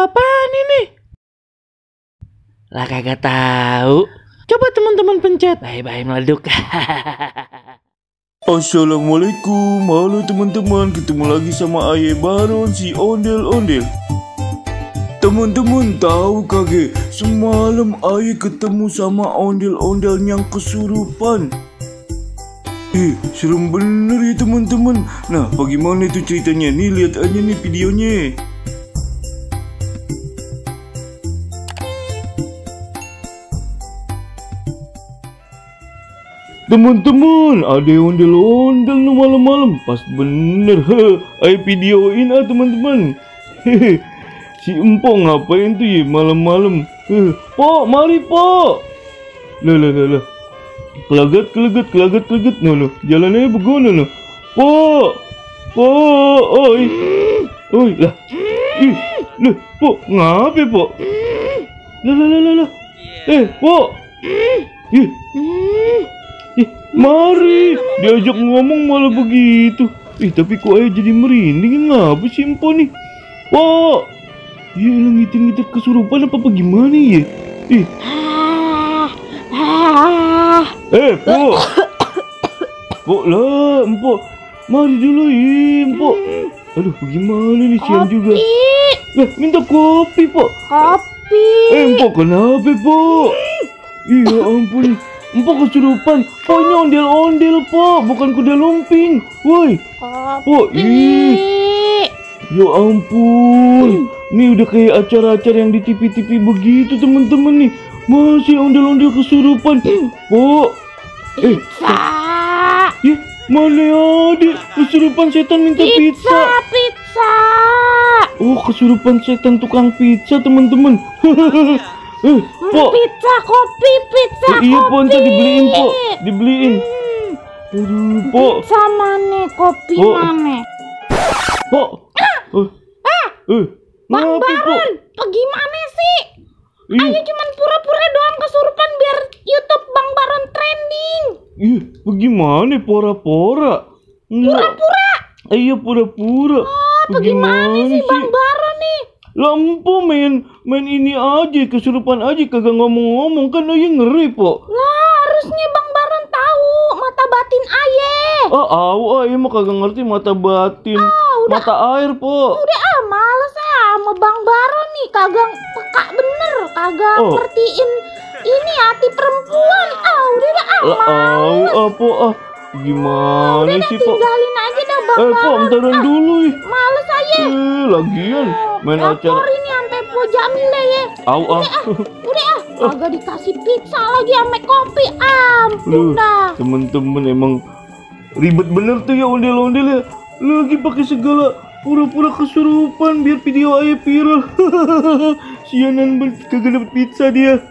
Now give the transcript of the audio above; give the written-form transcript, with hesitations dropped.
apaan ini? Lah kagak tahu. Coba teman-teman pencet. Bye-bye meleduk. Assalamualaikum, halo teman-teman, ketemu lagi sama Aye Baron si ondel-ondel. Teman-teman tahu kagak, semalam Aye ketemu sama ondel-ondel yang kesurupan. Serem bener ya teman-teman. Nah, bagaimana itu ceritanya? Nih lihat aja nih videonya. Teman-teman, ada ondel-ondel nih malam-malam. Pas bener, Ayo videoin teman-teman. Si Empok ngapain tuh ya malam-malam? Pok, mari Pok. Lah. Kelagat. No. Jalannya begini no. Pok, oi. Lah. Lah, Pok, ngapain Pok? Lah. Pok. Mari, diajak ngomong malah begitu. Tapi kok aja jadi merinding, ngapa sih Empok nih? Pok, ilang ngitir kesurupan apa gimana ya? Pok. Pok lah, Empok. Mari dulu, Empok. Aduh, bagaimana nih siang juga. Lah, minta kopi, Pok. Kopi. Empok kenapa, Pok? Ya ampun. Empok kesurupan. Pok ini ondel-ondel, Pok, bukan kuda lumping. Woi. Pok, ya ampun. Nih udah kayak acara-acara yang di TV-TV begitu, teman-teman nih. Masih ondel-ondel kesurupan. Pok. Pizza. Mana ada kesurupan setan minta pizza. Pizza. Oh, kesurupan setan tukang pizza, teman-teman. Pok. Pizza, kopi, pizza, Iya, kopi. Pok, ntar dibeliin, Pok. Dibeliin. Aduh, Pok. Pizza mana, kopi Pok. mana? Pok. Bang Ngapa, Pok? Baron, gimana sih? Ayo cuman pura-pura doang kesurupan biar YouTube Bang Baron trending. Bagaimana pura-pura? Pura-pura? Iya, pura-pura. Bagaimana sih Bang Baron nih? Lampu main ini aja, kesurupan aja kagak ngomong-ngomong, kan aja ngeri, Pok. Lah, harusnya Bang Baron tahu mata batin Aye. Aye mah kagak ngerti mata batin. Mata air, Pok. Udah males sama Bang Baron nih, kagak peka bener, kagak ngertiin ini hati perempuan. Udah males. Pok, gimana sih, Pok? Tinggalin aja dah Bang Pok, Baron. bentaran dulu ih. Males aja. Lagian main acara. Lapor ini sampai Po Jamil deh ya. Udah kagak dikasih pizza lagi sama kopi. Ampun dah. Temen-temen emang ribet bener tuh ya ondel-ondel ya. Lagi pakai segala pura-pura kesurupan biar video Aye viral. Sianan kagak dapet pizza dia.